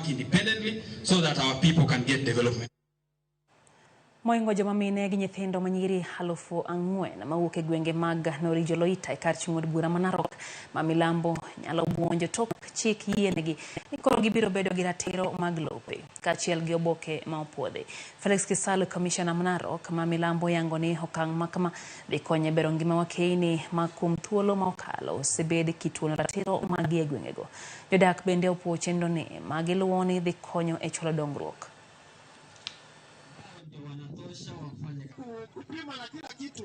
independently so that our people can get development. Moingo joma mine gi nyithindo manyiri 4,000 mawuok e gwenge mag Norijo Loita e kar chung' od bura ma Narok ma milambo nyalo buonjo tok chik yienegi ni koro gibiro bedo gi ratiro mag lope kaachiel gi oboke ma opuodhi. Felix Kisalu, kamishna ma Narok ma milambo, yango ni okang' ma kama dhi konyo e bero ngima wakeyni ma kuom thuolo ma okalo osebed kituono ratiro maggi e gwengego. Jodak bende opuo chenro ni ma giluwo ni dhi konyo e chwalo dongruok. Kupima na kila kitu.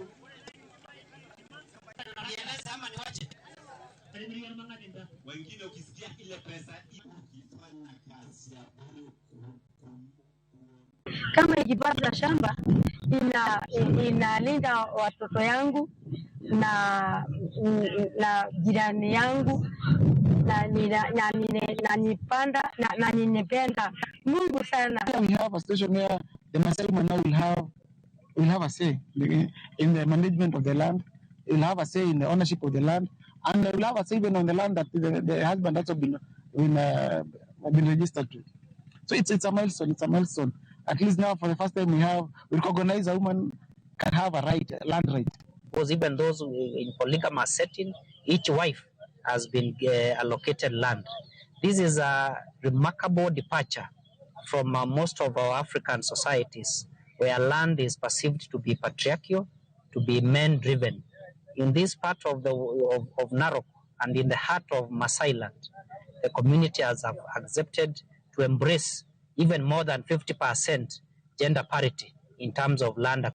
Wengine ukisikia ile pesa ukifanya kazi ya bure. Kama ikipata shamba inalinda watoto yangu na jirani yangu na ninependa Mungu sana. We have a situation where the Maasai woman now will have a say in the management of the land, will have a say in the ownership of the land, and will have a say even on the land that the husband has also been registered to. So it's a milestone. It's a milestone. At least now, for the first time, we recognize a woman can have a right, a land right. Because even those in polygamous setting, each wife has been allocated land. This is a remarkable departure from most of our African societies, where land is perceived to be patriarchal, to be men-driven. In this part of Narok and in the heart of Maasai land, the community has accepted to embrace even more than 50% gender parity in terms of land.